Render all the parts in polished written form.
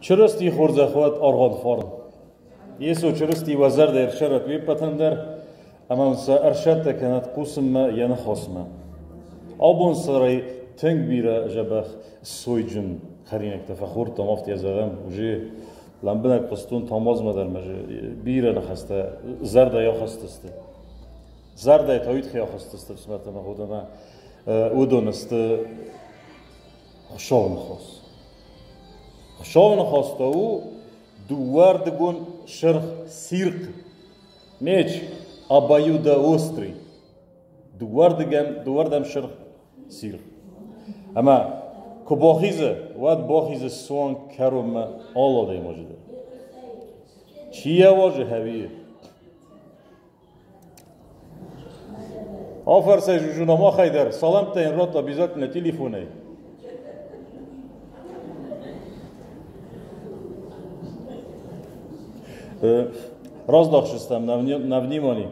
Чырысти хорзӕх уӕд аргъуан фарн. Йесо Чырысти уӕ зӕрдӕ ӕрсӕрӕд уе ппӕтӕн дӕр, ӕмӕ уын сӕ ӕрсӕттӕ кӕнӕд хъусынмӕ йӕ ныхасмӕ. Абон сӕрӕй тынг бирӕ дзӕбӕх сойджын хӕринӕгтӕ фӕхордтам, афтӕ зӕгъӕм, уже лӕмбынӕг хъуыстон Тамазмӕ дӕр мӕ бирӕ ныхӕстӕ зӕрдӕйы ахызтысты. Зӕрдӕйы та уый тыххӕй ахызтысты ӕфсымӕртӕ мӕ хотӕ ӕмӕ уыдон сты Хуыцауы ныхас. Хуыцауы ныхас та у дыууӕрдыгон сырх цирхъ, меч обоюдоострый. Дыууӕрдыгӕм, дыууӕрдӕм сырх цирхъ. Ӕмӕ куы бахизы, уӕд бахизы суанг кӕронмӕ алы адӕймаджы дӕр. Чи йӕ уарзы хӕвийы? Афӕрсай жужуна махӕй дӕр, салӕмттӕ йын радта обязательно телефонӕй. Раздахшыстӕм на внимание.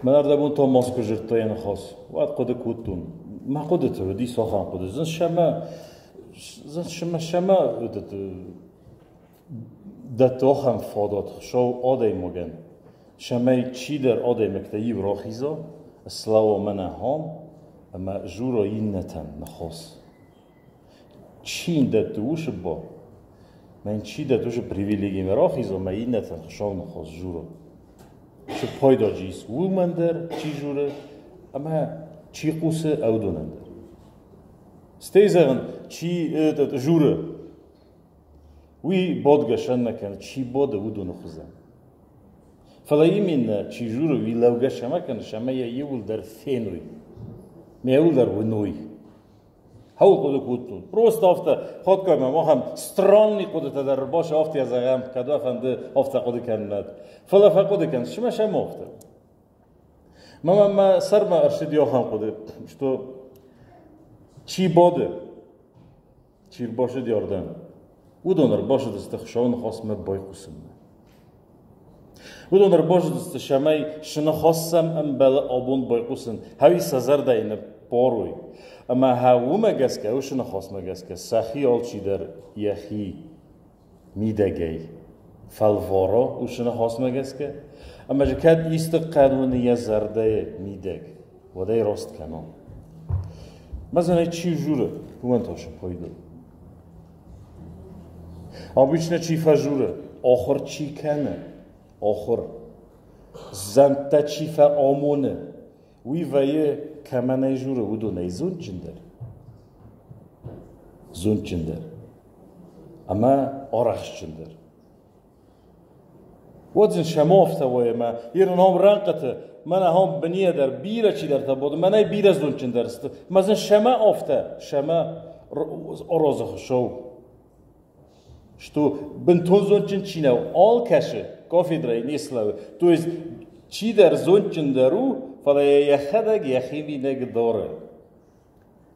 Мӕн ӕрдӕбон Томас куы зыдта йӕ ныхас, уӕд хъуыды кодтон. Мӕ хъуыдыты уыди цахӕм хъуыды. Зын сӕмӕ, зын сӕмӕ, сӕмӕ дӕтты ахӕм фадат Хуыцау адӕймагӕн, цӕмӕй чидӕр адӕймӕгтӕ иу рахиза, слӕууа мӕнӕ ам ӕмӕ дзура иннӕтӕн ныхас. Чи йын дӕтты уыцы бар? Мӕн чи дӕтты уыцы привилегимӕ рахиза ӕмӕ иннӕтӕн Хуыцауы ныхас дзура? Цы пайдаджы ис уымӕн дӕр, чи дзуры, ӕмӕ чи хъусы, уыдонӕн дӕр. Стӕй зӕгъын, чи дзуры, Уый бодгӕ сӕннӕ кӕны, чи боды, уыдоны хуызӕн. Фӕлӕ именно чи журы, уый лӕугӕ сӕмӕ кӕны, сӕмӕ йӕ иуылдӕр феной. Ме иуылдӕр уыной. Хауыл хъуыды кодтон. Просто афтӕ, хатгай мӕм ахӕм странный хъуыдытӕ дӕр ӕрбасы, афтӕ зӕгъӕм, кӕд уӕ фӕнды, афтӕ хъуыды кӕнынад. Фӕлӕ фӕхъуыды кӕн, цымӕ сӕм афтӕ. Мӕ мӕ сӕрмӕ ӕрцыди ахӕм хъуыды, что чи боды, Чи рбацыди ардӕм, уыдон ӕрбацыдысты Хуыцауы ныхасмӕ байхъусынмӕ. Уыдон ӕрбацыдысты, цӕмӕй цы ныхас сӕм ӕмбӕлы абон байхъусын, хӕуи сӕ зӕрдӕйы ныппарой. Ӕмӕ уымӕ гӕсгӕ, уыцы ныхасмӕ гӕсгӕ сӕхи алчидӕр йӕхи мидӕгӕй фӕлвара уыцы ныхасмӕ гӕсгӕ. Ӕмӕ дзы кӕд исты хъӕн уыны йӕ зӕрдӕйы мидӕг, уӕд ӕй раст кӕна. Мӕзӕнӕй чи журы, уымӕн та цы пайда? Обычно чи фӕжуры, ахуыр чи кӕны, ахуыр. Зӕндтӕ чи фӕамоны, уый вӕййы, кӕмӕн ӕй журы, уыдонӕй зондджындӕр. Зондджындӕр ӕмӕ арӕхстджындӕр. Уӕд сын сӕм афтӕ вӕййы, ӕмӕ ирон хом рӕнхъыты мӕнӕ хом бынийӕ дӕр бирӕ чидӕртӕ буд, мӕнӕй бирӕ зондджындӕр сты. Мӕ сын сӕмӕ афтӕ, сӕмӕ аразы Хуыцау. Что бынтон зондджын чи нӕу, алкӕсы кафедрӕйы не слӕууы. То есть чидӕр зондджындӕр у, фӕлӕ йӕ йӕхӕдӕг йӕхи мидӕг дары.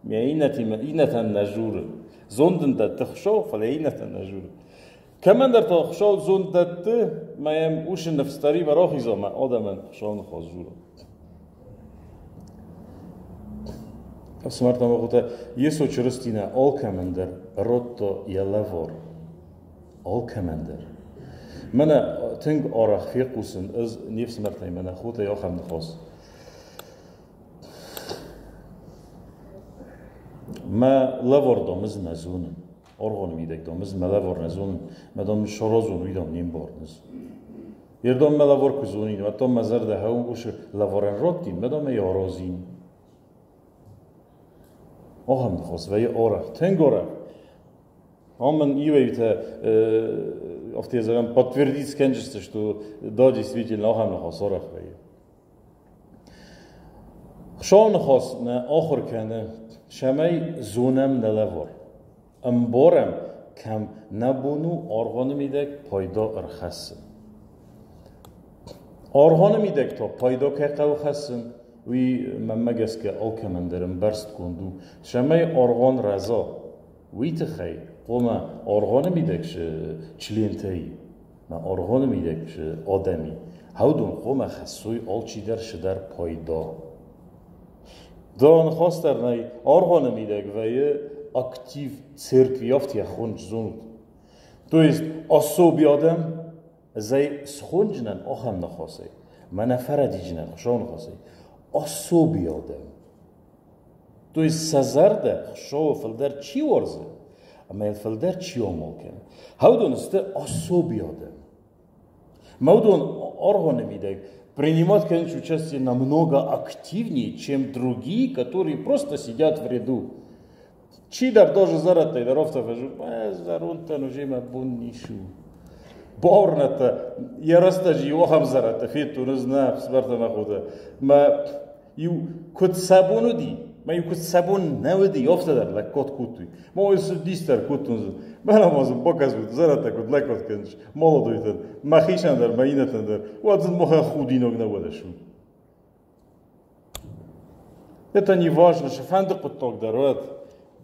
Мӕ иннӕтимӕ иннӕтӕн нӕ журы. Зонд ын дӕтты Хуыцау, фӕлӕ иннӕтӕн нӕ журы. Кӕмӕндӕр та Хуыцау зонд дӕтты, мӕ йӕм усы ныфс дӕр рахиза, мӕ адӕмӕн Хуыцауы ныхас журы. Ӕфсымӕртӕ ӕмӕ хотӕ, Йесо Чырысти нӕ алкӕмӕн дӕр радта йӕ лӕвар. Алкӕмӕн дӕр. Мӕнӕ тынг арӕх фехъусын ӕз не фсымӕртӕй мӕнӕ хотӕй ахӕм ныхас. Мӕ лӕвар дам ӕз нӕ зонын. Аргъуаны мидӕг дам ӕз мӕ лӕвар нӕ зонын. Мӕ дам саразон, уый дам не мбарын ӕз. Йер дам мӕ лӕвар куы зонин, уӕд дам мӕ зӕрдӕ хӕугусы лӕварӕн раттин, мӕ дам ӕй аразин. Ахӕм ныхас вӕййы арӕх, тынг арӕх. Ам мын иуӕй-иутӕ афтӕ зӕгъӕм, подтвердить скӕнджысты, что да, действительно, ахӕм ныхас арӕх вӕййы. Хуыцауы ныхас нӕ ахуыр кӕны, цӕмӕй зонӕм нӕ лӕвар, ӕмбарӕм, кӕм нӕ бон у аргъуаны мидӕг пайда ӕрхӕссын. Аргъуаны мидӕг та пайда кӕй хъӕуы хӕссын, Уый, мӕнмӕ гӕсгӕ, алкӕмӕн дӕр ӕмбӕрстгонд у, цӕмӕй аргъуан рӕза, уый тыххӕй хъуамӕ аргъуаны мидӕг цы члентӕ и, мӕ аргъуаны мидӕг цы адӕм и, уыдон хъуамӕ хӕссой алчидӕр цыдӕр пайда. Дӕ ныхас дӕр нӕй, аргъуаны мидӕг вӕййы актив церкви, афтӕ йӕ хонд зонут. То есть особи адӕм зӕй схонджынӕн ахӕм ныхасӕй, мӕнӕ фӕрӕдиджынӕн Хуыцауы ныхасӕй, особи адӕм. То есть сӕ зӕрдӕ Хуыцауы фылдӕр чи уарзы, ӕмӕ йыл фылдӕр чи амал кӕны, уыдон сты особи адӕм. Мӕ уыдон аргъуаны мидӕг принимать, конечно, участие намного активнее, чем другие, которые просто сидят в ряду. Чидӕр даже зӕрӕдтӕй дӕр афтӕ фӕзы, зӕрондтӕн уже мӕ бон ницы у. Бауырнӕдта, йӕ рӕстӕджы иу ахӕм зӕрӕдтӕ федтон ӕз нӕ ӕфсымӕртӕ мӕ хотӕ. Мӕ иу куыд сӕ бон уыди, мӕ иу куыд сӕ бон нӕ уыди, афтӕ дӕр лӕггад кодтой. Мӕ уый цы дис дӕр кодтон, мӕнӕ ма сын бакӕсут, зӕрӕдтӕ куыд лӕггад кӕнынц молодойтӕн, мӕхицӕн дӕр, мӕ иннӕтӕн дӕр, уӕд сын махӕн худинаг нӕ уӕдӕ Это не важно, цыфӕнды хъуыддаг дӕр уӕд.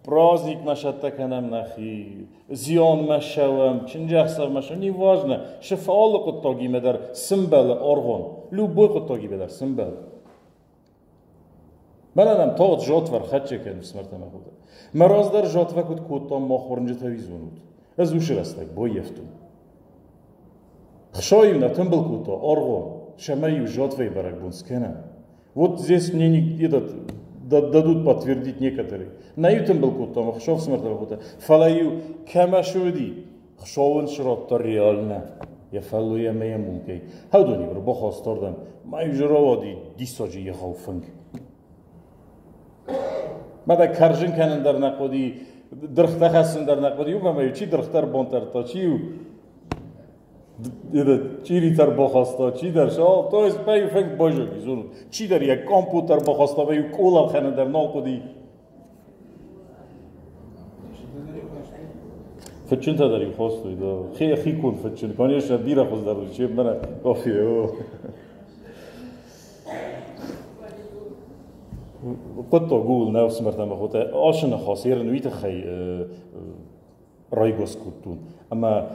Праздникмӕ цӕттӕ кӕнӕм нӕхи, зианмӕ ссӕуӕм, чындзӕхсӕвмӕ ссӕуӕм, не важно. Сыф алы хъуыддагимӕ дӕр цы мбӕлы аргъуан, любой хъуыддагимӕ дӕр цы мбӕлы. Мӕнӕ нӕм тагъд жатвӕ рхӕццӕ кӕны ӕфсымӕртӕ мӕ хотӕ. Мӕ раздӕр жатвӕ куыд кодтам, мах уырнджытӕ уый зонут. Ӕз уыцы рӕстӕг баййӕфтон. Хсайы нӕ тымбыл кодта аргъуан, цӕмӕй-иу жатвӕйы бӕрӕгбон скӕнӕм. Вот здесь мне не, этот, дадут подтвердить некоторые. Нӕ-иу тымбыл кодтам, ӕхсӕв ӕфсымӕртӕ мӕ хотӕ, фӕлӕ-иу кӕмӕ суыди, Хуыцауӕн срадта реально йӕ фӕллой ӕмӕ йӕ мулкӕй. Хӕдони ӕрбахастардӕм, ма-иу рауади диссаджы егъау фынг. Ма дӕ кӕрзын кӕнын дӕр нӕ хъуыди, дыргътӕ хӕссын дӕр нӕ хъуыди, уымӕ ма-иу чи дыргътӕ ӕрбонтӕрдта, чи-иу чъиритӕ ӕрбахаста, чидӕр, то есть ма-иу фынг баззади, зонут. Чидӕр йӕ компот ӕрбахаста, ма-иу къул ӕлхӕнын дӕр нал хъуыди. Фыдджынтӕ дӕр-иу хостой, да. Хиконд фыдджын, конечно, бирӕ хуыздӕр уыди, чем мӕнӕ кофе. Хъуыддаг ууыл нӕ ӕфсымӕртӕ ӕмӕ хотӕ, ацы ныхас ерын уый тыххӕй райгас кодтон, ӕмӕ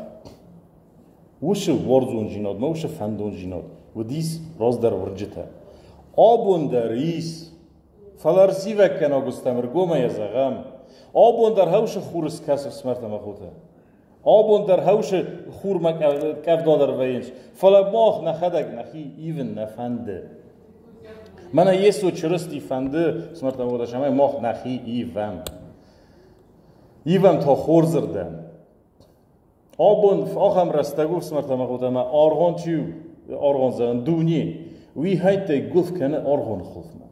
уыцы уарзондзинад ма уыцы фӕндондзинад уыдис раздӕр уырджытӕ. Абон дӕр ис. Фӕлӕ ӕрзивӕг кӕнӕг устӕм ӕргомӕй зӕгъӕм, абон дӕр хӕусы хур скӕсы ӕфсымӕртӕ ӕмӕ хотӕ. Абон дӕр хӕусы хурмӕ къӕвда дӕр вӕййынц, фӕлӕ мах нӕхӕдӕг нӕхи ивын нӕ фӕнды. Мӕнӕ Йесо Чырысти фӕнды, ӕфсымӕртӕ ӕмӕ хотӕ, цӕмӕй мах нӕхи ивӕм. Ивӕм та хорзырдӕм. Абон ахӕм рӕстӕг у, ӕфсымӕртӕ ӕмӕ хотӕ, ӕмӕ аргъуан чи у, аргъуан зӕгъын, дуне, уый хӕйттӕй гуылф кӕны аргъуаны хуылфмӕ.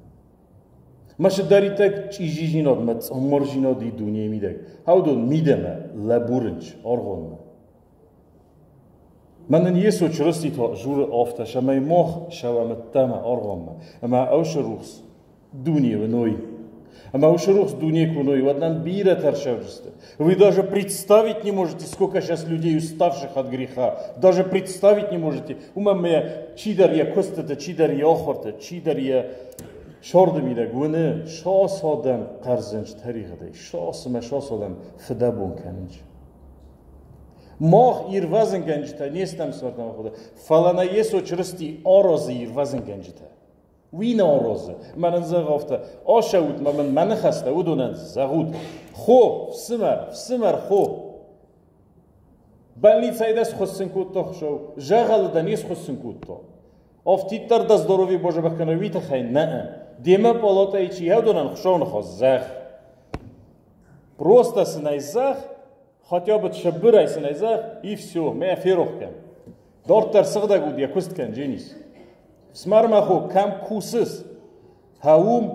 Мӕ цыдӕриддӕр чъизидзинад мӕ цъаммардзинад и дунейы мидӕг, уыдон мидӕмӕ лӕбурынц аргъуанмӕ. Мӕнӕн Йесо Чырысти та дзуры афтӕ, цӕмӕй мах цӕуӕм ӕддӕмӕ аргъуанмӕ, ӕмӕ ӕвсы рухс дуне уыной. Ӕмӕ уыцы рухс дуне куы уыной, уӕд нӕм бирӕтӕ ӕрцӕудзысты. Вы даже представить не можете, сколько сейчас людей, уставших от греха. Даже представить не можете. Уымӕн мӕ чидӕр йӕ куыстыты, чидӕр йӕ ахуырты, чидӕр йӕ сорды мидӕг уыны, сас адӕм хъӕрзынц тӕригъӕдӕй, сас ӕмӕ сас адӕм фыдӕбон кӕнынц. Мах ирвӕзынгӕнджытӕ не стӕм сӕрдӕмӕ, фӕлӕ нӕ Йесо Чырысти аразы ирвӕзынгӕнджытӕ. Уый нӕ аразы. Мӕнӕн зӕгъ афтӕ, ацӕут мӕ мын мӕ ныхӕстӕ уыдонӕн зӕгъут. Хо, фсымӕр, фсымӕр, хо. Больницӕйы дӕ схуыссын кодта Хуыцау, зӕгъӕлы дӕ не схуыссын кодта. Афтиддӕр дӕ здоровье базӕбӕх кӕна, уый тыххӕй нӕ. Демӕ палатӕйы чи уыдонӕн Хуыцауы ныхас зӕгъ. Просто сын ӕй зӕгъ, хотя бы сыбырӕй сын ӕй зӕгъ, и все, мӕ ферох кӕн. Дарддӕр сыгъдӕг уд йӕ куыст кӕн, Дженис. Фсымӕр мӕ хо, кӕм кусыс, уым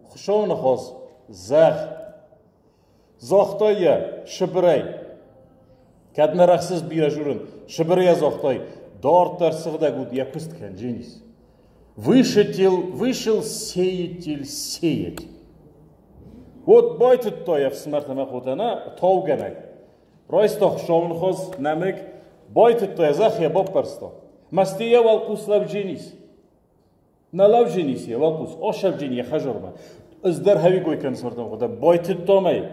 Хуыцауы ныхас зӕгъ. Загътай йӕ сыбырӕй. Кӕд нӕ рӕхсыс бирӕ журын, сыбыры йӕ загътай, дарддӕр сыгъдӕг уд йӕ куыст кӕн, Дженис. Вышел сеятель сеять. Вот байтыдта йӕ фсымӕртӕ мӕ хотӕ, нӕ, таугӕнӕг. Райста Хуыцауы ныхас, нӕмыг, байтыдта йӕ зӕхх йӕ баппӕрста. Мӕстыйӕ уӕлхъус лӕвдженис. Нӕ лӕвджынис йӕ уӕлхъус, осӕвджын йӕ хӕзормӕ. Ӕз дӕр хӕвикой кӕнын смартам хъуыда, байтыдтам ӕй,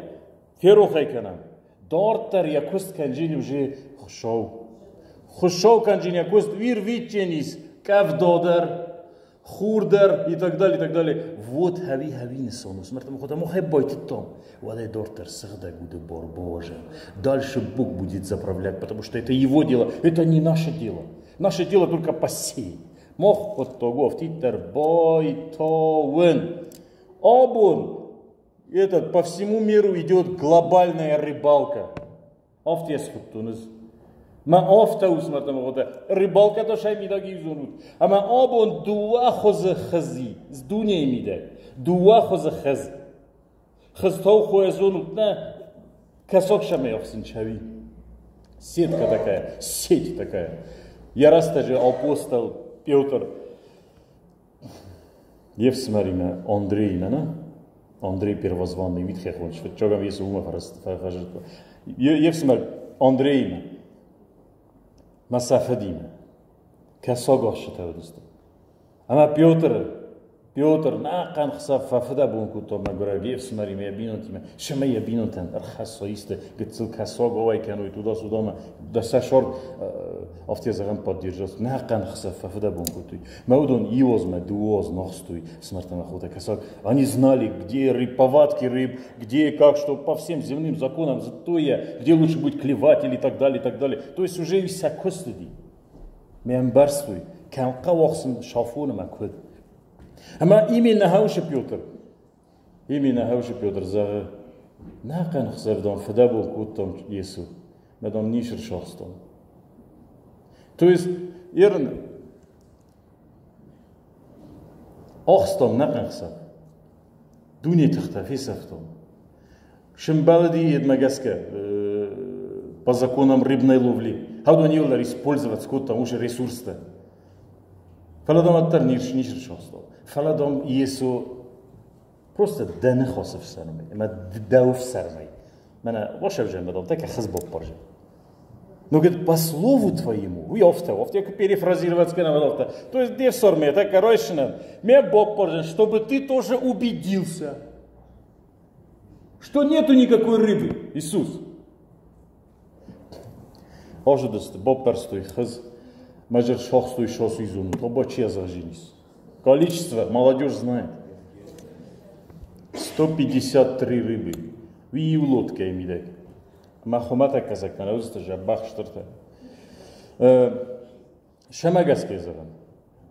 ферох ӕй кӕнӕм. Дарддӕр йӕ куыст кӕнджын уже Хуыцау. Хуыцау кӕнджын йӕ куыст уирвитджынис къӕвда дӕр, хур дӕр и так далее, и так далее. Вот хӕви-хӕви нысан у. Смартам хъуыда, мах ӕй байтыдтам. Уӕдӕй дарддӕр сыгъдӕг уды бар Боже. Дальше Бог будет заправлять, потому что это его дело, это не наше дело. Наше дело только посеять. Мах хъуыддаг у афтиддӕр байтауын. Абон этот, по всему миру идет глобальная рыбалка. Афтӕ схуыдтон ӕз. Мӕ афтӕ у смӕрдӕм рыбалка та сӕ мидӕг изонут. Ӕмӕ абон дыууӕ хуызы хызи дунейы мидӕг. Дыууӕ хуызы хыз. Хызтау хуӕ зонут нӕ, кӕсаг сӕмӕ ӕхсын чави. Сетка такая, сеть такая. Йӕ рӕстӕджы апостол Петр йе фсымӕримӕ Андреимӕ, нӕ? Андрей Первозванный уидхехон, фыццагӕм Йесо уымӕ фӕзырдта. Йе фсымӕр Андреимӕ, мӕ сӕ фыдимӕ, кӕсагахсджытӕ уыдысты. Ӕмӕ Петры Петр нӕхъӕн хсӕв фӕфыдӕбон кодта мӕгуырӕг йе фсымӕримӕ, йӕ бинонтимӕ. Сымӕ йӕ бинонтӕн ӕрхӕсса исты гыццыл кӕсаг ауӕй кӕной туда-сюдамӕ, да сӕ сӕр афтӕ зӕгъӕн поддержать. Нӕхъӕн хсӕв фӕфыдӕбон кодтой. Мӕ уыдон иу азмӕ, дыууӕ аз нахстой смертӕмӕ хотӕ кӕсаг. Они знали, где рыб, повадки рыб, где, как, что, по всем земным законам зыдтой йӕ, где лучше будет клевать или так далее, и так далее. То есть уже сӕ куыст уыди. Ме ӕмбӕрстой, кӕм хъӕуы сын сафон ӕмӕ куыд. Ӕмӕ именно Хаушы Петр, именно Хаушы Петр зӕгъы, нӕхъӕн хсӕв дам фыдӕбон кодтам Йесо, мӕ дам ницы рсахстам. То есть, ерын, ахстам нӕхъӕн хсӕв. Дуне тыхтӕ фесӕфтам. Сымбӕлыди едмӕ гӕсгӕ по законам рыбной ловли. Хаудан иуылдӕр использовать кодтам уыцы ресурстӕ. Фӕлӕ дам уӕддӕр ницы рсахстам. Фӕлӕ дам Йесо просто дӕ ныхасы фсӕрмӕй ӕмӕ дӕу фсӕрмӕй. Мӕнӕ вашӕвзӕрмӕ дам тӕккӕ хызбоппарзӕ. Но, говорит, по слову твоему, уый афтӕ, афтӕ куы перефразировать кӕнӕм, афтӕ. То есть де фсӕрмӕ тӕккӕ райсынӕн, ме боппарзӕн, чтобы ты тоже убедился, что нету никакой рыбы, Иисус. Ожидысты, боппӕрстой хыз, мӕжыр шохстой шосуй зонут, оба чья зажинись. Количество молодежь знает. 153 рыбы. Уый иу лодкӕйы мидӕг. Ӕмӕ хуымӕтӕг казактӕ нӕ уыдзысты зӕбӕх стыртӕ. Сӕмӕ гӕсгӕ зӕгъӕм.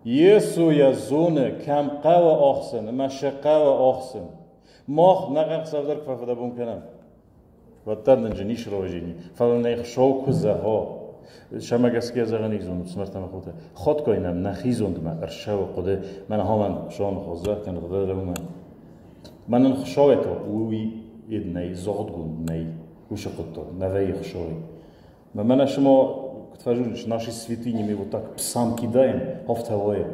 Йесо йӕ зоны, кӕм хъӕуы ӕхсын ӕмӕ цы хъӕуы ӕхсын. Мах нӕ ӕхсӕв дӕр куы фӕфыдӕбон кӕнӕм, уӕддӕр нын зын ис рожени, фӕлӕ нӕ Хуыцау куы зӕгъа, сӕмӕ гӕсгӕ зӕгъӕн зонут, смӕртӕ хотӕ, хатгай нӕм нӕхи зондмӕ ӕрцӕуы хъуыды, мӕнӕ хамӕн Хуыцауы ныхас кӕны хъуыды уымӕн. Мӕнӕн Хуыцауӕй та уый ед нӕй, загъдгонд нӕй, уыцы хъуыддаг, нӕ вӕййы Хуыцауӕй. Мӕнӕ шумо куыд фӕзоныс, наши святынями вот так псам кидаем, афтӕ вӕййы.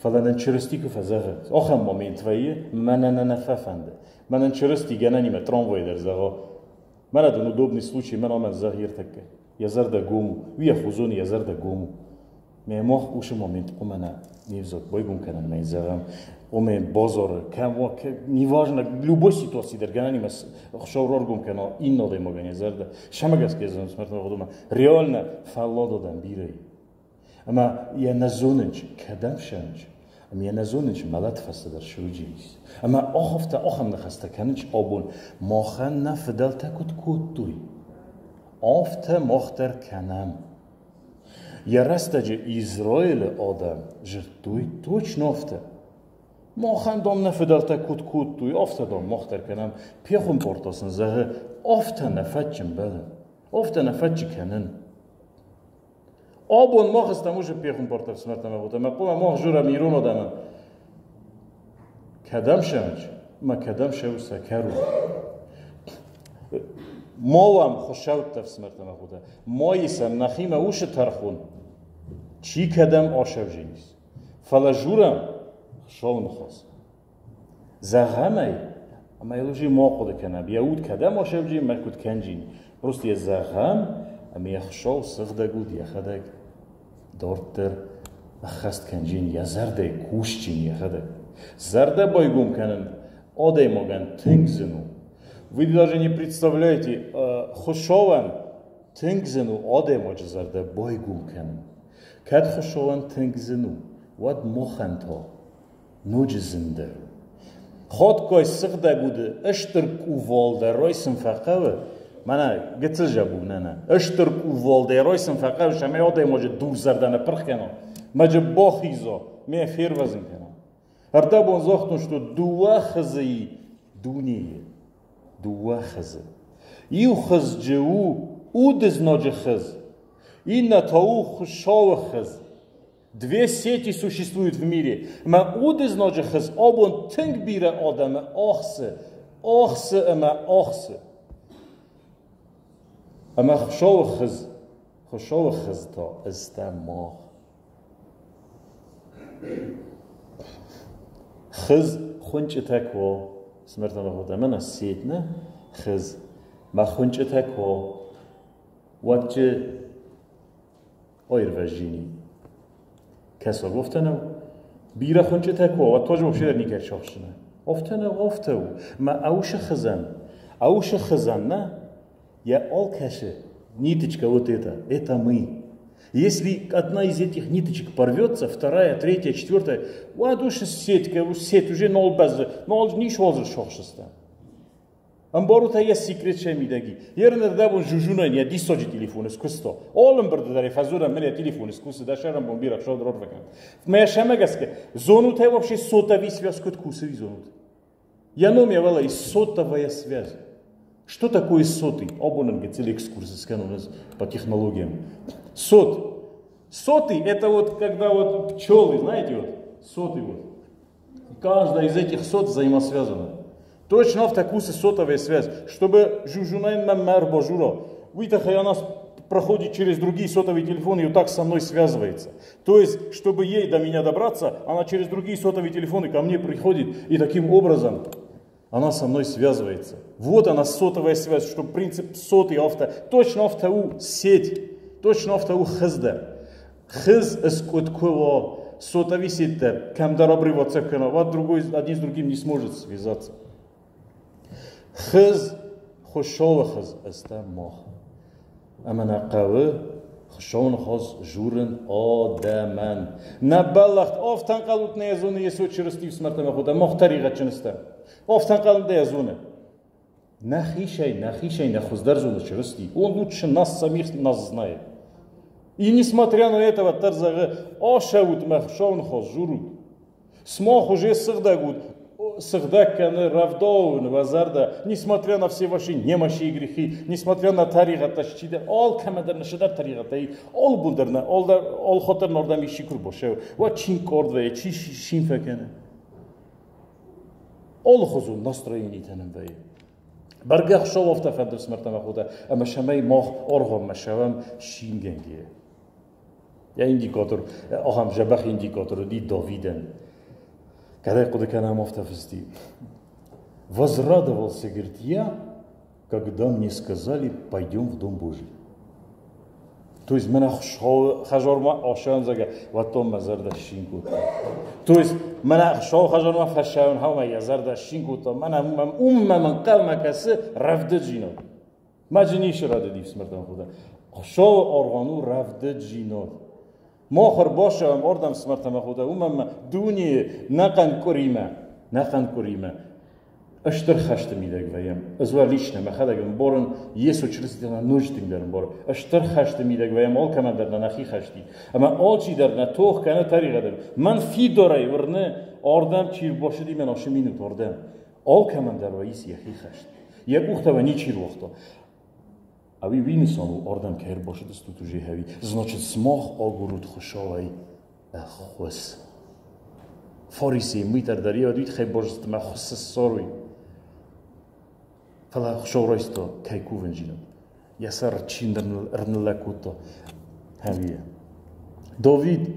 Фӕлӕ нын Чырысти куы фӕзӕгъы, ахӕм момент вӕййы, мӕнӕ нӕ нӕ фӕфӕнды. Мӕнӕн Чырысти гӕнӕнимӕ трамвай дӕр зӕгъа, мӕнӕ дын удобный случай, мӕн амӕн зӕгъ ертӕккӕ. Йӕ зӕрдӕ гом у, уый йӕ хузоны йӕ зӕрдӕ гом у. Мӕ мах уыцы момент хъуамӕ нӕ не взаг байгом кӕнӕм, мӕ зӕгъӕм, оме базары, кӕм уа, неважно, любой ситуаци дӕр гӕнӕнимӕ Хуыцау раргом кӕна иннӕ адӕймагӕн йӕ зӕрдӕ. Сӕмӕ гӕсгӕ зӕгъын смертного хъуыдымӕ, реально фӕллад адӕм бирӕ и. Ӕмӕ йӕ нӕ зонынч, кӕдӕм сӕнч, ӕмӕ йӕ нӕ зонынч, мӕлӕт фӕстӕдӕр суджи ис. Ӕмӕ ахӕмтӕ ахӕм ныхӕстӕ кӕнынч абон, махӕн нӕ фыдӕлтӕ куыд кодтой, афтӕ мах дӕр кӕнӕм. Йӕ рӕстӕджы Израилы адӕм зыдтой точно афтӕ. Махӕн дам нӕ фыдӕлтӕ куыд кодтой, афтӕ дам мах дӕр кӕнӕм. Пехуымпар сын зӕгъы, афтӕ нӕ фӕтчы мбӕлын, афтӕ нӕ фӕтчы кӕнын. Абон мах стӕм уыцы пехуымпартӕ фсымӕртӕ ӕмӕ хотӕ, ӕмӕ хъуамӕ мах журӕм ирон адӕмӕн. Кӕдӕм сӕмч, ӕмӕ кӕдӕм сӕу сӕ кӕрон. Ма уӕм хуыцӕуттӕ фсымӕртӕ ӕмӕ хотӕ, ма исӕм нӕхимӕ уыцы тӕрхон, чи кӕдӕм асӕвзенис. Фӕлӕ журӕм Хуыцауы ныхас. Зӕгъӕм ӕй, ӕмӕ йыл уже ма хъуыды кӕнӕм, йӕ уд кӕдӕм асӕвджи, мӕ куыд кӕнджин. Просто йӕ зӕгъӕм, ӕмӕ йӕ Хуыцау сыгъдӕг уд йӕхӕдӕг дарддӕр. Ӕххӕст кӕнджын йӕ зӕрдӕйы кусджын йӕхӕдӕг. Зӕрдӕ байгом кӕнын адӕймагӕн тынг зын у. Вы даже не представляете, Хуыцауӕн тынг зын у адӕймаджы зӕрдӕ байгом кӕнын. Кӕд Хуыцауӕн тынг зын у, уӕд махӕн та ноджы зындӕр у. Хатгай сыгъдӕг уды стыр кувалдӕ райсын фӕхъӕуы, мӕнӕ гыццыл зӕбул, нӕ, нӕ, стыр кувалдӕ райсын фӕхъӕуы, цӕмӕй адӕймаджы дурзӕрдӕ ныппырх кӕна, мӕджы бахиза, ме фервӕзын кӕна. Ӕрдӕбон загътон, что дыууӕ хызы и дунейы. Дыууӕ хызы. Иу хызджы у уды знаджы хыз, иннӕ та у Хуыцауы хыз. Две сети существуют в мире. Мӕ уды знаджы хыз абон тынг бирӕ адӕмы ахсы, ахсы ӕмӕ ахсы. Ӕмӕ Хуыцауы хыз, Хуыцауы хыз та стӕм мах. Хыз хуынчъытӕ куы смертонохотӕ мӕнӕ сеть нӕ хыз мӕ хуынчъытӕ куы уӕд чи аирвӕззини. Кӕсаг афтӕ нӕу. Бирӕ хуынчъытӕ куы уа, уӕд тоже вообще дӕр никӕй сахсдзынӕ. Афтӕ нӕу, афтӕ у. Мӕ ӕусы хызӕн, ӕусы хызӕн нӕ, я алкӕсы ниточка вот это, это мы. Если одна из этих ниточек порвется, вторая, третья, четвертая, уӕд уж сетка, уж сеть уже нол бӕззы, нол ничего сохсыста. Ӕмбарут ӕй, йӕ секрет сӕ мидӕги. Ерын ӕрдӕбон Жужунӕн йӕ диссаджы телефон скуыста. Алы ӕмбырды дӕр фӕдзурӕм, мын йӕ телефон скусы, дӕ сӕрӕнбон бирӕ хсӕв дӕр фӕкӕн. Мӕ сӕмӕ гӕсгӕ, зонут ӕй вообще сотовый связь куыд кусы, уый зонут? Йӕ ном йӕ уӕлӕ сотовая связь. Что такое сотый? Абон ын гыццыл экскурс скӕнон ӕз по технологиям. Сот. Сотый – это вот когда вот пчелы, знаете, вот сотый вот. Каждая из этих сот взаимосвязана. Точно в такую сотовая связь, чтобы жужунайн мэр бажура. Уый она проходит через другие сотовые телефоны и вот так со мной связывается. То есть, чтобы ей до меня добраться, она через другие сотовые телефоны ко мне приходит и таким образом она со мной связывается. Вот она сотовая связь, что принцип сотый авто, точно авто у сеть, точно авто у хызда. Хыз ыскъуыд сотовый сеть кӕмдӕр обрываться кӕна, вот другой один с другим не сможет связаться. Хыз Хуыцауы хыз стӕм мах. Ӕмӕ нӕ хъӕуы Хуыцауы ныхас журын адӕмӕн. Нӕ бӕллӕхт афтӕ ӕнхъӕлут нӕ зоны Йесо Чырысти фсымӕртӕ хотӕ, мах тӕригъӕдджын стӕм. Афтӕ ӕнхъӕл нӕ зоны. Нӕхицӕй, нӕхицӕй нӕ хуыздӕр зоны Чырысти. Он лучше нас самих нас знает. И несмотря на это, дӕр зӕгъы, ацӕут мӕ Хуыцауы ныхас журут. Смах уже сыгъдӕг уд, сыгъдӕг кӕны рӕвдауын уӕ зӕрдӕ, несмотря на все ваши немощи и грехи, несмотря на тӕригъӕдтӕ, чидӕр алкӕмӕ дӕр нӕ тӕригъӕдтӕй, ал бон дӕр нӕ, ал хатт дӕр нордӕм исчи куы рбашӕуы, уӕд чи нкъард вӕййы, чи шин фӕкӕны. Алыхуызон настроенитӕ нын вӕййы. Бӕргӕ Хуыцау афтӕ фӕнды фсымӕртӕ мӕ хотӕ, ӕмӕ цӕмӕй мах аргъуанмӕ цӕуӕм шингӕнгӕйӕ. Йӕ индикатор, ахӕм дзӕбӕх индикатор уыди Давидӕн. Кӕд ӕй хъуыды кӕнӕм, афтӕ фысти. Возрадовался, говорит, я, когда мне сказали, пойдем в Дом Божий. То есть мӕнӕ хӕдзармӕ ацӕуӕн, зӕгъгӕ, уӕддон мӕ зӕрдӕ сцин кодта. То есть мӕнӕ Хуыцауы хӕдзармӕ фӕцӕуын хъӕуы, йӕ зӕрдӕ сцин кодта, мӕнӕ уым мӕм ӕнхъӕлмӕ кӕсы рӕвдыдзинад. Мӕ ницы рӕдыди фсымӕртӕн худӕ. Хуыцауы аргъуан у рӕвдыдзинад. Мах ӕрбацӕуӕм ардӕм фсымӕртӕ мӕ хотӕ, уымӕн ӕмӕ дунейы нӕхъӕн къуыримӕ, нӕхъӕн къуыримӕ стыр хӕсты мидӕг вӕййӕм. Ӕз уӕ лично мӕхӕдӕг ӕмбарын, Йесо Чырысти нӕ ноджы тынгдӕр ӕмбары. Стыр хӕсты мидӕг вӕййӕм алкӕмӕн дӕр нӕ нӕхи хӕсти. Ӕмӕ алчи дӕр нӕ тох кӕны тӕригъӕдыл. Мӕн фидарӕй уырны, ардӕм чи ӕрбацыди, мӕн ацы минут ардӕм. Алкӕмӕн дӕр вӕййы йӕхи хӕст. Йӕ къухтӕ уӕ ничи руагъта. Ӕви уый нысан у, ардӕм кӕй ӕрбацыдыстут уже ӕви? Значит, сымах агурут Хуыцауӕй ӕххуыс. Фарисей мыйдӕр дӕр йӕ уый тыххӕй базыдта, мӕ хуыссы ссарой. Фӕлӕ Хуыцау райста кӕй кувӕнджинад. Йӕ сӕр чи ӕрныллӕг кодта, ӕви? Давид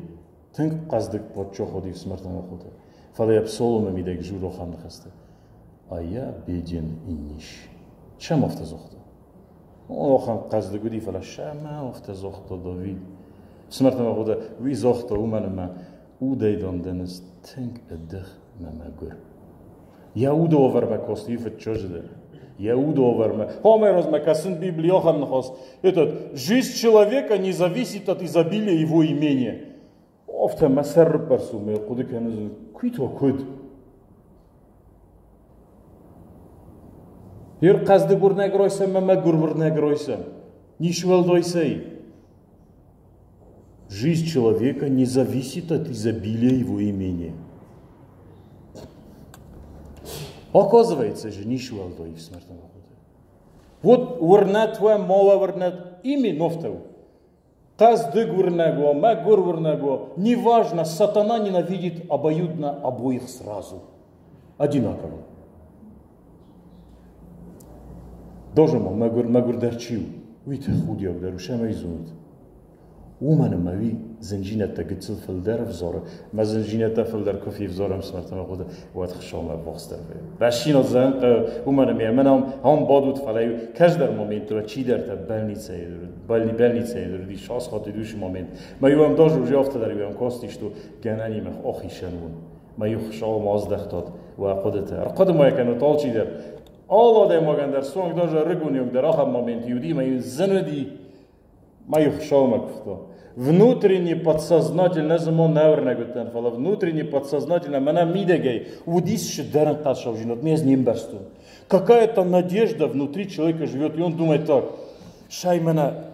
тынг хъӕздыг паддзах уыди фсымӕртӕ ӕмӕ хотӕ. Фӕлӕ йӕ псаломы мидӕг дзуры ахӕм ныхӕстӕ. А я беден и нищ. Чем афтӕ загъта? Ахӕм хъӕздыг уыди, фӕлӕ сӕмӕ афтӕ загъта Давид. Фсымӕртӕ мӕ хотӕ, уый загъта, уымӕн ӕмӕ удӕй дам дӕн ӕз тынг ӕдых мӕ мӕгуыр. Йӕ уды уавӕрмӕ касти фыццаджыдӕр. Йӕ уды уавӕрмӕ. Амӕй размӕ кӕсын Библи ахӕм ныхас. Этот, жизнь человека не зависит от изобилия его имения. Афтӕ мӕ сӕр рыппӕрцу, мӕ хъуыды кӕнын, куыд куыд? Ер хъӕздыг уырнӕг райсӕм ӕмӕ мӕгуыр уырнӕг райсӕм. Ницы уӕлдай сӕй. Жизнь человека не зависит от изобилия его имения. Оказывается же, ницы уӕлдай ӕфсымӕртӕ. Вот уырнӕт уӕ, ма уӕ уырнӕт, именно афтӕ у. Хъӕздыг уырнӕг уа, мӕгуыр уырнӕг уа, неважно, сатана ненавидит обоюдно обоих сразу. Одинаково. Даже ма мӕгуыр, мӕгуырдӕр чи у, уый тӕхудиагдӕр у, сӕмӕй зонут. Уымӕн ӕмӕ уый зынджинӕдтӕ гыццыл фылдӕр ӕвзары, мӕ зынджинӕдтӕ фылдӕр куы февзарӕм смӕртӕмӕ хъуыды, уӕд Хуыцаумӕ ӕввахсдӕр вӕййы. Рӕстдзинад зӕгъын хъӕуы, уымӕн ӕмӕ мӕн ам, ам бадут, фӕлӕ кӕсдӕр моменты чидӕртӕ больницӕйы больницӕйы уыдис асхат уыцы момент. Мӕ иу ам даже уже афтӕ дӕр иу ам кастис, то гӕнӕнимӕ ахицӕн уын. Мӕ иу Хуыцаумӕ аздӕхтат уӕ хъуыдытӕ. Ӕрхъуыды ма кӕнут алчидӕр. Алы адӕймагӕн дӕр суанг даже ӕрыгон дӕр ахӕм момент уыди, мӕ иу зын уыди, Мӕ Хуыцаумӕ куывта. Внутренне подсознательно зымон нӕ уырнӕг уыдтӕн, фӕлӕ внутренне подсознательно мӕнӕ мидӕгӕй уыдис дӕр ӕнхъӕлсаудзинад, ме ӕз не мбӕрстон. Какая-то надежда внутри человека живет, и он думает так, сай мӕнӕ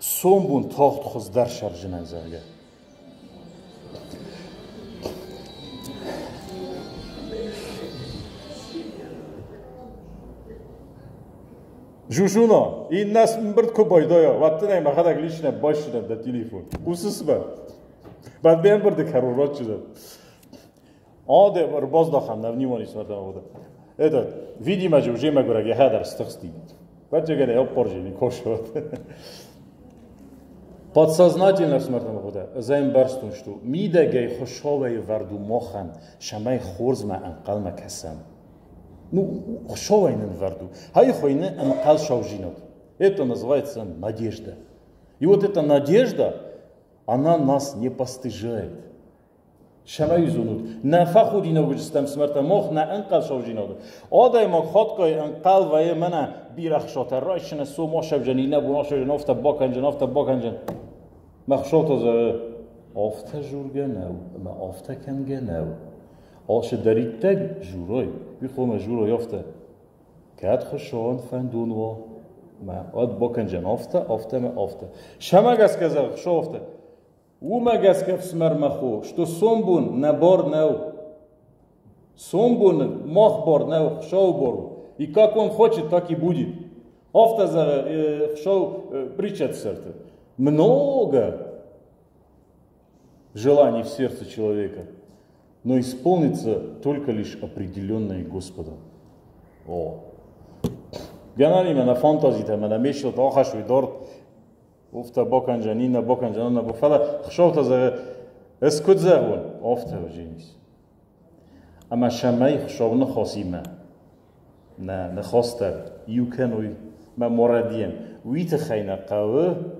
сомбон тагъд хуыздӕр сӕрджынӕн, зӕгъгӕ. Жужуно, иннӕ ӕмбырд куы байдайа, уӕд дын ӕй мӕхӕдӕг лично бассынӕн дӕ телефон. Хъусыс мӕ? Бӕд ме ӕмбырды кӕрон ратджынӕн. Аде ӕрбаздӕхӕм нӕ внимание смӕрдӕм Этот, видимо же, уже мӕгуырӕг йӕхӕдӕг стыхсти. Бӕджегӕнӕй ӕппарджын кошот. Подсознательно смӕрдӕм хъуыды, ӕз ӕмбӕрстон, что мидӕгӕй Хуыцауӕй вӕрд у махӕн, цӕмӕй хорзмӕ ӕнхъӕлмӕ кӕсӕм. Ну, Хуыцауӕй нын вӕрд у. Хай хуыйны ӕнхъӕлсаудзинад. Это называется надежда. И вот эта надежда, она нас не постыжает. Цӕмӕй зонут, нӕ фӕхудинаг уыдыстӕм смӕртӕ мах нӕ ӕнхъӕлсаудзинады. Адӕймаг хатгай ӕнхъӕл вӕййы мӕнӕ бирӕ хсатӕ райсыны сом асӕвджын, иннӕ бон асӕвджын, афтӕ бакӕнджын, афтӕ бакӕнджын. Мӕ хсатӕ зӕгъы, афтӕ жургӕ нӕу ӕмӕ афтӕ кӕнгӕ нӕу. Алцыдӕриддӕр журой, уый хъуамӕ журой афтӕ. Кӕд Хуыцауӕн фӕндон уа, мӕ ад бакӕнджын афтӕ, афтӕ мӕ афтӕ. Сӕмӕ гӕсгӕ зӕгъ, Хуыцау афтӕ. Уымӕ гӕсгӕ ӕфсымӕр мӕ хо, что сомбон нӕ бар нӕу. Сомбоны мах бар нӕу, Хуыцауы бар у. И как он хочет, так и будет. Афтӕ зӕгъы Хуыцау притчаты сӕрты. Много желаний в сердце человека, но исполнится только лишь определенное Господом. О. Гӕнӕн мӕнӕ фантазитӕ, мӕнӕ мечтатӕ ахӕссой дард, уфтӕ бакӕнджын, иннӕ бакӕнджын, аннӕ фӕлӕ Хуыцау зӕгъы, ӕз куыд зӕгъон, афтӕ уыдзӕнис. Ӕмӕ цӕмӕй Хуыцауы ныхасимӕ нӕ ныхӕстӕ иу кӕной мӕ морадийӕн, уый тыххӕй нӕ хъӕуы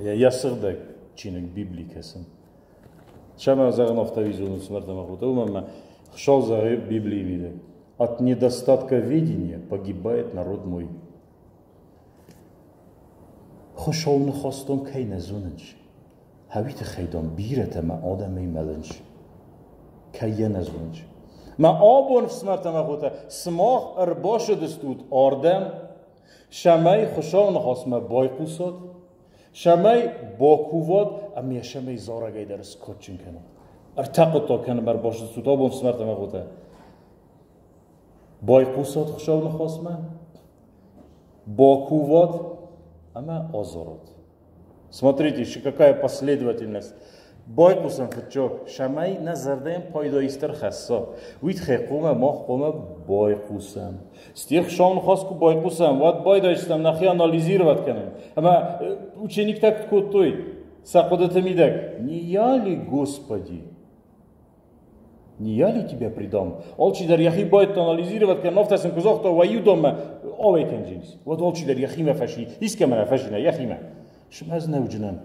Йӕ сыгъдӕг чиныг Библи кӕсын. Сӕмӕ зӕгъын афтӕ визуалон смӕрдӕмӕ хъуыды, уымӕн ӕмӕ Хуыцау зӕгъы Библийы мидӕг: От недостатка ведения погибает народ мой. Хуыцау ныхӕстон кӕй нӕ зонынц, хӕуи тыххӕй дам бирӕтӕ мӕ адӕмӕй мӕлынц, кӕй йӕ нӕ зонынц. Мӕ абон, фсымӕртӕ мӕ хотӕ, сымах ӕрбацыдыстут ардӕм, цӕмӕй Хуыцауы ныхасмӕ байхъусат, цӕмӕй бакуват ӕмӕ цӕмӕй зарӕгӕй дӕр скадджын кӕнат. Ӕртӕ хъуыддаг кӕнынмӕ ӕрбацыдыстут абон, фсымӕртӕ мӕ хотӕ. Байхъусат Хуыцауы ныхасмӕ, бакуват ӕмӕ азарат. Смотрите, какая последовательность. Байхъусӕм фыццаг, цӕмӕй нӕ зӕрдӕйӕн пайда исты ӕрхӕсса. Уый тыххӕй хъуамӕ мах хъуамӕ байхъусӕм. Стих Хуыцауы ныхас куы байхъусӕм, уӕд байдайдзыстӕм нӕхи анализировать кӕнын. Ӕмӕ учениктӕ куыд кодтой сӕ хъуыдыты мидӕг? Не я ли, Господи? Не я ли тебя предам? Алчидӕр йӕхи байдта анализировать кӕнын, афтӕ сын куы загъта, уӕ иу доммӕ ауӕй кӕнджынис. Уӕд алчидӕр йӕхимӕ фӕси, искӕмӕ нӕ фӕсина, йӕхимӕ. Сымӕз нӕ уджынӕн.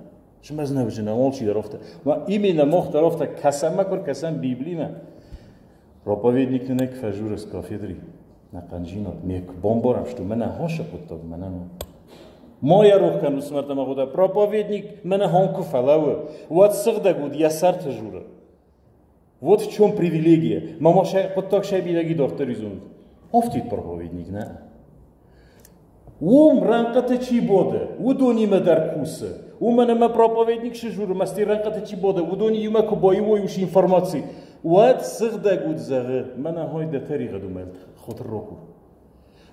Сымӕз нӕ уджынӕн, алчидӕр афтӕ. Ма именно мах дӕр афтӕ кӕсӕм ма куы ркӕсӕм Библимӕ. Проповедник нын куы фӕжуры с кафедры, нӕ хъӕнджинад, ме куы бамбарӕм, что мӕнӕ хашы хъуыддаг, мӕнӕ Ма йӕ рох кӕнут смӕртӕмӕ хъуыддаг. Проповедник мӕнӕ хон куы фӕлӕууы, уӕд сыгъдӕг уд йӕ сӕрты журы. Вот в чем привилегия. Мама хъуыддаг сабилӕги дарддӕр изонут. Афтид проповедник, нӕ? Уым рӕнхъыты чи боды, уыдонимӕ дӕр кусы. Уымӕн ӕмӕ проповедник сызуры, мӕсти рӕнхъыты чи боды, уыдони иумӕ куы баиуой уыцы информаци, уӕд сыгъдӕг уд зӕгъы, мӕнӕ хой дӕ тӕригъӕд у мӕлт, хотыр рокур.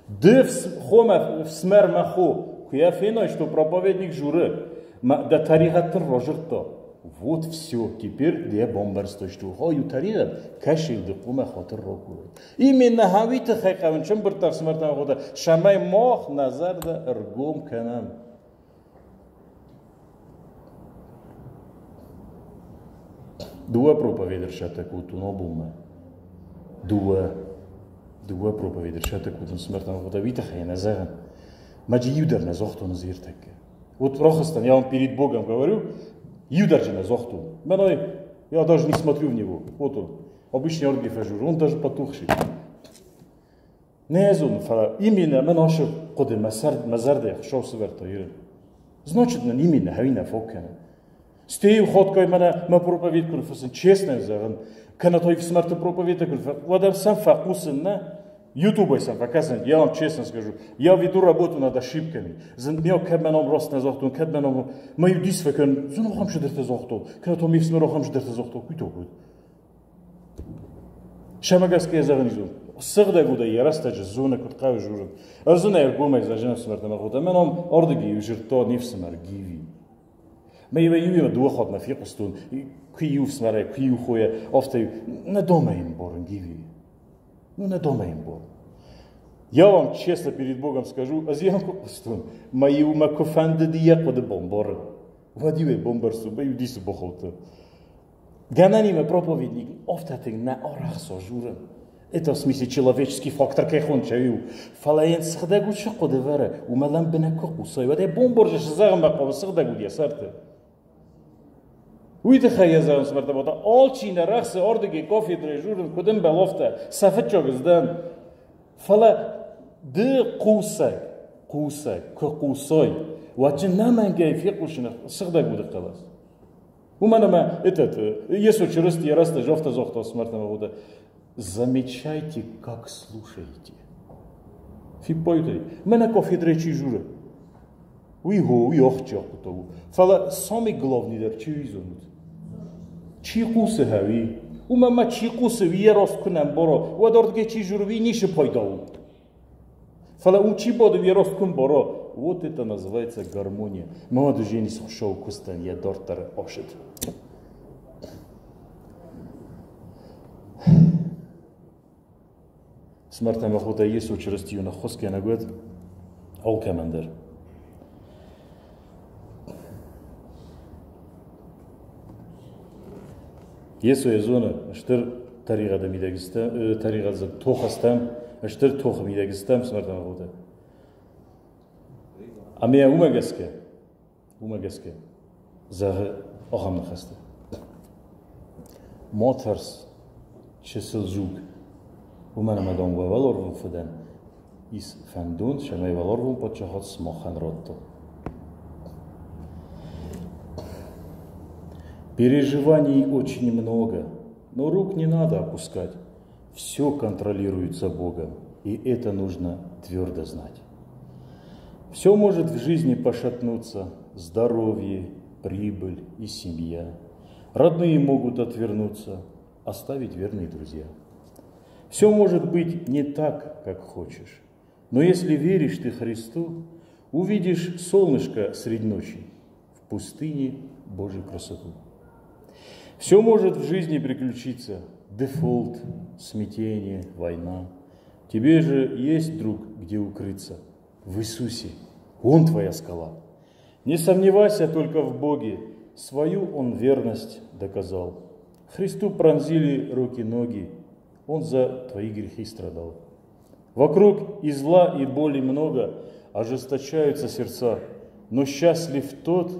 Ды хомӕ фсмӕр мӕ хо, куы йӕ фенай, что проповедник журы, дӕ тӕригъӕдтын разырдта. Вот все, теперь де бамбӕрстой, что хою тӕригъӕд, кӕсил ды хъумӕ хатыр ракурай. Именно хауи тыххӕй хъӕуын чымбырдта фсымӕртӕм хода, сӕмӕй мах нӕ зӕрдӕ ӕргом кӕнӕм. Дыууӕ проповеды рсӕттӕ кодтон абонмӕ. Дыууӕ. Дыууӕ проповеды рсӕттӕ кодтон фсымӕртӕм хода, уый тыххӕй нӕ зӕгъын. Мӕ иу дӕр нӕ загътон ӕз ӕртӕккӕ. Вот рохыстӕн, я вам перед Богом говорю, иу дӕр же нӕ загътон. Мӕнӕй, я даже не смотрю в него. Вот он. Обычный оргифажур, он даже потухший. Не зоны, фӕлӕ именно мӕн ашы хъуыды мӕ сӕр мӕ зӕрдӕ хсау сывӕрдта ирын. Значит, нын именно хӕуи нӕ фог кӕны. Стей хоткой мӕнӕ мӕ проповедь куы фысын, честно зӕгъын, кӕнӕ той фсымӕрты проповедь куы уӕд сӕм фӕхъусын, нӕ? Ютубой сам показан, я вам честно скажу, я веду работу над ошибками. Мио кӕд мӕ раст нӕ загътон, кӕд мӕ мӕ иу дис фӕкӕн, зын ахӕм чидӕртӕ загътон, кӕнӕ то ме фсымӕр ахӕм чидӕртӕ загътон, куы то куыд. Сӕмӕ гӕсгӕ зӕгъын изон. Сыгъдӕг удӕй йӕ рӕстӕджы зоны, куыд хъӕуы журын. Ӕз ын ӕргомӕй зӕгъын ӕфсымӕртӕ мӕ хотӕ, мӕ ном ардыги иу жырдта не фсымӕр Гиви. Мӕ иу иуимӕ дыууӕ хатт нӕ фехъуыстон, куы иу фсымӕрӕй, куы иу хойӕ, афтӕ нӕ домӕ йын борын Гиви. Ну, нӕ домӕ йын борын. Я вам честно перед Богом скажу, ӕз йӕм куы хъуыстон, мӕ иумӕ куы фӕндыди йӕ хъуыды бомбарын, уӕд-иу ӕй бомбӕрстон, мӕ иу дисы бахаудтӕн. Гӕнӕнимӕ проповедник афтӕ тынг нӕ арӕхса журын. Это в смысле человеческий фактор кӕй хонча у. Фӕлӕ йын сыгъдӕг уд цы хъуыды вӕры, уымӕ лӕмбынӕг куы хъусай, уӕд ӕй бомборзы зӕгъынмӕ хъӕуы сыгъдӕг уд йӕ сӕрты. Уый тыххӕй йӕ зӕгъын смӕртӕ бота, алчи нӕ рӕхсы ардыгӕй кафедрӕйы журын, куыд ӕмбӕл афтӕ, сӕ фыццаг сдӕн. Фӕлӕ ды хъусӕг, хъусӕг, куы хъусай, уӕд дын нӕмӕнгӕй фехъусыны сыгъдӕг уды хъӕлӕс. Уымӕн ӕмӕ этот, Йесо Чырысти йӕ рӕстӕджы афтӕ загъта смӕртӕмӕ хъуыды, замечайте, как слушаете. Фиппайдӕй, мӕнӕ кафедрӕ чи журы, уый хо, уый ахсджиаг хъуыддаг у. Фӕлӕ самый главный дӕр чи уый зонут? Чи хъусы хӕуи? Уымӕ ма чи хъусы, уый йӕ раст куы нӕ ӕмбара, уӕд ардыгӕй чи журы, уый ницы пайда у. Фӕлӕ у чи бады, уый раст куы ӕмбара, вот это называется гармония. Мӕ дужени хуыцауы куыстӕн йӕ дарддӕры асыд. Смӕртӕ мӕ хотӕ Йесо Чырыстийы ныххуыс кӕнӕг уӕд алкӕмӕн дӕр. Йесо йӕ зоны, стыр тӕригъӕды мидӕг тӕригъӕдзы тохы стӕм, стыр тохы мидӕг стӕм смӕртӕ мӕ хотӕ. Ӕмӕ уымӕ гӕсгӕ, уымӕ гӕсгӕ зӕгъы ахӕм ныхӕстӕ. Ма тӕрс, чысыл дзуг, уымӕн ӕмӕ дам уӕларвон фыдӕн ис фӕндон, цӕмӕй уӕларвон паддзахад сымахӕн радта. Переживаний очень много, но рук не надо опускать. Все контролируется Богом, и это нужно твердо знать. Все может в жизни пошатнуться, здоровье, прибыль и семья. Родные могут отвернуться, оставить верные друзья. Все может быть не так, как хочешь, но если веришь ты Христу, увидишь солнышко средь ночи в пустыне Божью красоту. Все может в жизни приключиться, дефолт, смятение, война. Тебе же есть, друг, где укрыться. В Иисусе. Он твоя скала. Не сомневайся только в Боге, свою Он верность доказал. Христу пронзили руки-ноги, Он за твои грехи страдал. Вокруг и зла, и боли много, ожесточаются сердца, но счастлив тот,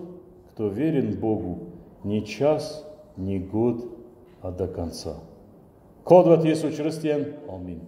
кто верен Богу не час, не год, а до конца. Кад уӕд Йесо Чырыстийӕн. Амин.